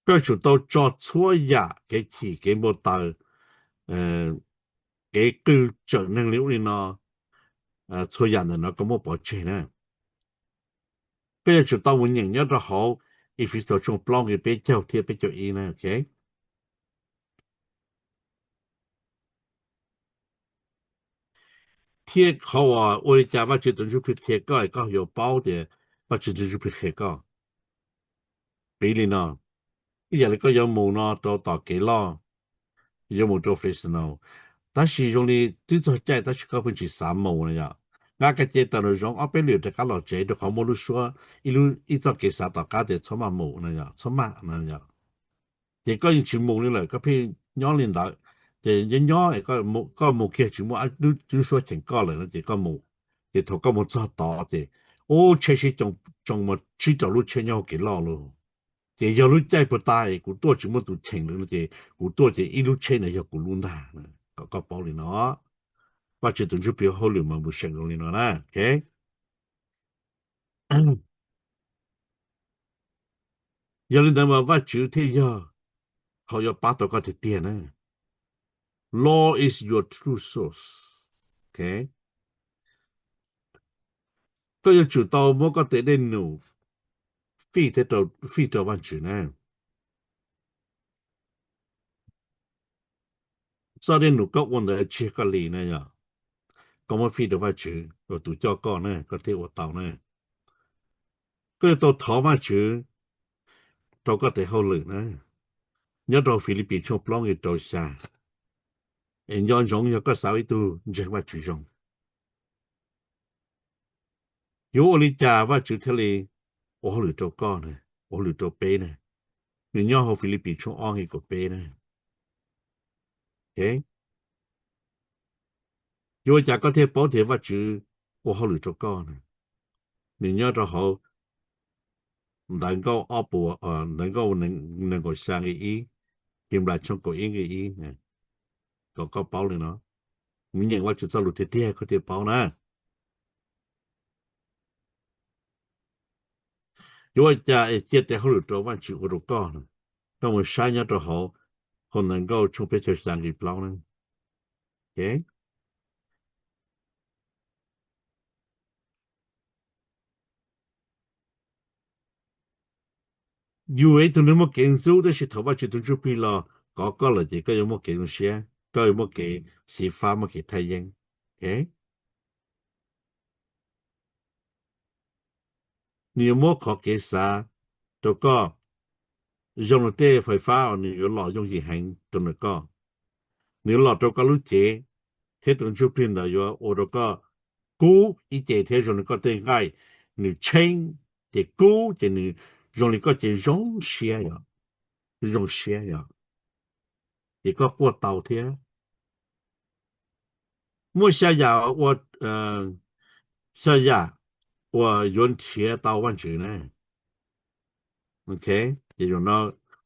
Koj yuav tsum tau tso txhua yam kev chim kev npau taws, kev qw tsawm neeg li ub li no, txhua yam ntawm no koj muab pov tseg na. Koj yuav tsum tau mus nyeem nyob rau hauv Efisos tshooj plaub nqe peb caug thiab peb caug ib na, ok. Thiab qhov uas ua li cas Vajtswv tus Ntsuj Plig qhia koj es koj yuav paub tias Vajtswv tus Ntsuj Plig qhia koj. Piv li no, ib yam li koj yuav mus no rau tom kev loj, yuav mus rau Fresno, tab sis zoo li twb txog caij tab sis koj pheej tsis xav mus na yom. Nqa koj cev taws nraum zoov ob peb lwm rov qab los tsev rau qhov muaj lub suab, ib lub, ib txoj kev xav tom qab tias txhob maj mus na yom, txhob maj na yom. Ces koj yeej tsis mus li lawm, koj pheej nyob li ntawd. Ces nyob nyob koj mus kiag tsis muaj lub suab cheem koj lawm no ces koj mus. Ces thaum koj mus txog tod ces, ub, tsheb sib tsoo mus tsib rau lub tsheb nyob hauv kev loj lauj. Ces yog lub caij puag ta kuv tuaj tsis muaj tus cheem lawm no ces kuv tuaj ces ib lub tsheb ntawd yog kuv lub ntag, kom koj paub li no. Vajtswv tus Ntsuj Plig hauj lwm mas mus seem zoo li no na, ok. Yog li ntawd mas Vajtswv thiaj yog qhov yuav pab tau koj tiag tiag na. Lord is your true source. Ok, koj yuav tsum tau muab koj tes dej num fij thiab rau, fij rau Vajtswv na. Txoj dej num koj ua ntawd tseg koj li na yom, koj muab fij rau Vajtswv uas tus coj koj na, koj thiaj ua tau na. Koj yuav tau thov Vajtswv rau koj tes hauj lwm na, nyob rau Filipis tshooj plaub nqe rau xya. Es nco ntsoov yog koj xav ua ib tug ntseeg Vajtswv zoo, yuav ua li cas Vajtswv thiaj li ua hauj lwm rau koj na, ua hauj lwm rau peb na? Nws nyob hauv Filipis tshooj ob nqe kaum peb na. Ok, yuav ua cas koj thiaj paub tias Vajtswv ua hauj lwm rau koj na? Nws nyob rau hauv Ntawv Nkauj ob puas, Ntawv Nkauj nees nkaum xya nqe ib, Henplais tshooj kaum ib nqe ib, kom koj paub li no. Mus nyeem Vajtswv txoj lus tiag tiag koj thiaj paub na. Yuav ua cas es cia tes hauj lwm rau Vajtswv ua rau koj? Koj mus saib nyob rau hauv, hauv Ntawv Nkauj tshooj peb caug xya nqe plaub na. Yus ib tug neeg muaj kev ntxub, tab sis thaum Vajtswv tus Ntsuj Plig los kov koj lawm ces koj yuav muaj kev zoo siab, koj yuav muaj kev xyiv fab, muaj kev thaj yeeb. Nws yuav muab qhov kev xav rau koj zoo li tej fais fab uas nws yuav los yooj yim heev rau ntawm koj. Nws yuav los rau koj lub cev, thiab tus Ntsuj Plig ntawd yuav ua rau koj kub ib ce thiab zoo li koj tej nqaij, nws tsheeb ces kub ces nws zoo li koj ces zoo siab yom, zoo siab yom, ces koj quaj tau thiab. Muaj xya yam ua, xya yam uas yuav nrhiav tau Vajtswv na. Ok, ces zaum no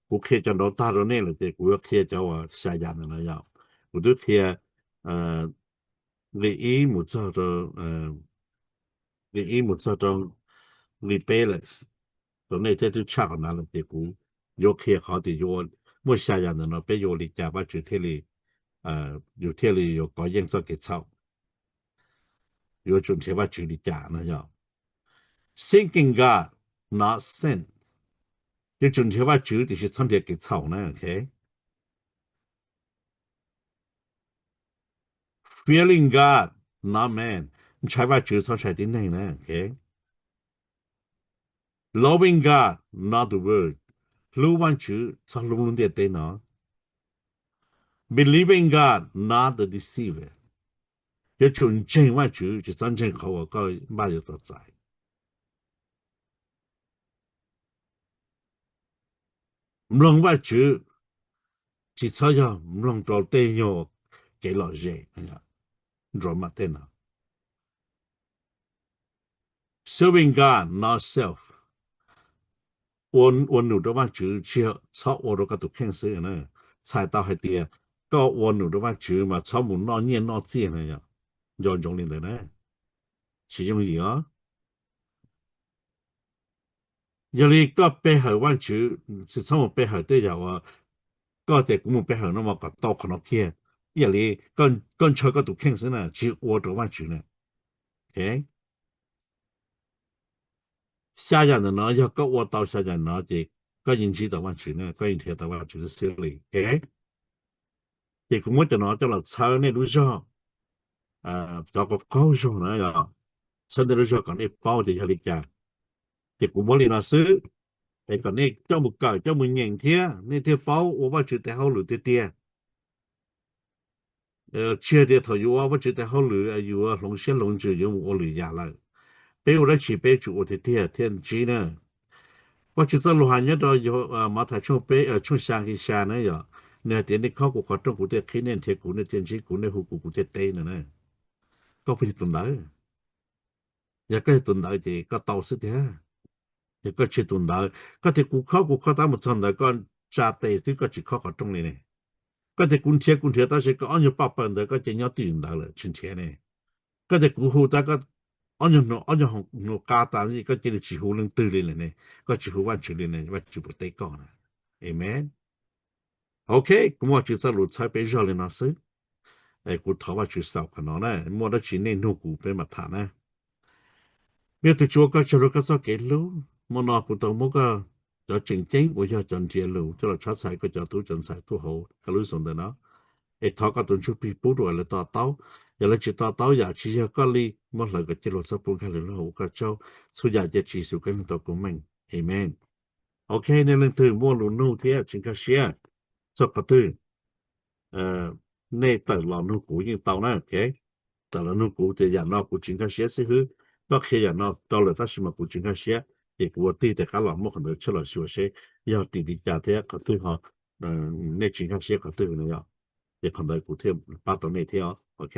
kuv qhia cov nraud tag rau nej lawm ces kuv yuav qhia cov uas xya yam ntawm no yom. Kuv twb qhia nqe ib mus txog rau, nqe ib mus txog rau nqe peb lawm rau nej thiab twb tshaj qhov ntawd lawm ces kuv yuav qhia qhov tias yuav muaj xya yam ntawm no peb yuav ua li cas Vajtswv thiaj li, yus thiaj li yuav kov yeej txoj kev txhaum, yuav tsum nrhiav Vajtswv li cas no yog Seeking God, not sin. Yuav tsum nrhiav Vajtswv tiam sis txhob nrhiav kev txhaum na, ok. Fearing God, not man. Ntshai Vajtswv txhob ntshai tib neeg na, ok. Loving God, not the world. Hlub Vajtswv txhob hlub lub ntiaj teb no. Believing God, not the deceiver. Yuav tsum ntseeg Vajtswv tsis txhob ntseeg qhov uas koj npaj yuav tau txais. Mloog Vajtswv tsis txhob yog mloog rau tej nyuag kev lom zem, nrov mam tej no. Serving God, not self. Ua, ua num rau Vajtswv tsis yog txhob ua rau koj tus kheej xwb na. Txhais tau hais tias koj ua num rau Vajtswv mas txhob mus noj nyiaj noj txiaj na yom. Nco ntsoov li ntawd na, tsis yooj yim os. Yog li koj pe hawm Vajtswv, tsis txhob mus pe hawm tej yam uas koj tias kuv mus pe hawm no mas kom tau qhov no kiag. Ib yam li koj ntshaw koj tus kheej xwb na, tsis ua rau Vajtswv na. Xya yam ntawm no yog koj ua tau xya yam no ces koj yeej ntsib tau Vajtswv na, koj yeej nrhiav tau Vajtswv xwb li. Ces kuv muab cov no coj los txhawb nej lub zog, cov qaug qaug zog na yom, txhawb nej lub zog kom nej paub tias yog li cas. Ces kuv muab li no xwb, es kom nej coj mus kawm coj mus nyeem thiab nej thiaj paub ua Vajtswv tes hauj lwm tiag tiag. Tsis hais tias thaum yus ua Vajtswv tes hauj lwm yus hloov siab hloov ntsws yuav mus ua lwm yam lawm. Peb ua dab tsi peb tsum ua tiag tiag thiaj ntsib na. Vajtswv txoj lus hais nyob rau Mathais tshooj peb, tshooj xya nqe xya na yom, nws hais tias nej khob kuv qhov rooj kuv thiaj qhib, nej nrhiav kuv nej thiaj ntsib, kuv nej hu kuv kuv thiaj teb no na. Koj puas yog tus ntawd? Yog koj yog tus ntawd ces koj tau xwb tiag. Yog koj tsis yog tus ntawd, koj tias kuv khob kuv khob tab mus txog ntawd koj tsa tes xwb koj tsis khob qhov rooj li ne. Koj tias kuv nrhiav kuv nrhiav tab sis koj ob nyuag paj paws ntawd koj cia nyob twj ywm ntawd lawm tsis nrhiav ne. Koj tias kuv hu tab koj ob nyuag hnu, ob nyuag hnu qa tas koj cia li tsis hu leej twg li lawm ne. Koj tsis hu Vajtswv li ne, Vajtswv puas teb koj na? Amen. Ok, kuv muab Vajtswv txoj lus txhawb peb zog li no xwb. Kuv thov Vajtswv xaus qhov no na, muaj dab tsi nej nug kuv peb mam tham na. Vajtswv tsuav koj tsaug rau koj txoj kev hlub, hmo no kuv tau muab koj cov tseem ceeb uas yog cov nriam lus coj los tshab txhais koj cov tub cov ntxhais tuaj hauv koj lub xyoo ntawm no. Es thov koj tus Ntsuj Plig pub rau lawv to taub, yog lawv tsis to taub yam tsis yog koj li, muab hlawv kom cia luag txhob pub nkag lwm lub hauv ua koj tsaug. Txhua yam cia Tswv Yexus Khetos tau koob meej. Amen. Ok, nej leej twg muaj lus nug thiab tsis nkag siab txog qhov twg, nej tawm los nug kuv yeej tau na. Tawm los nug kuv tias yam no kuv tsis nkag siab xib hwb, koj qhia yam no rau lawm tab sis mas kuv tsis nkag siab, ces kuv ua tig rov qab los muab qhov ntawd tshaj los xyuas seb yog tim li cas thiab qhov twg ho nej tsis nkag siab qhov twg no yom. Ces qhov ntawd kuv thiaj pab tau nej thiab, ok.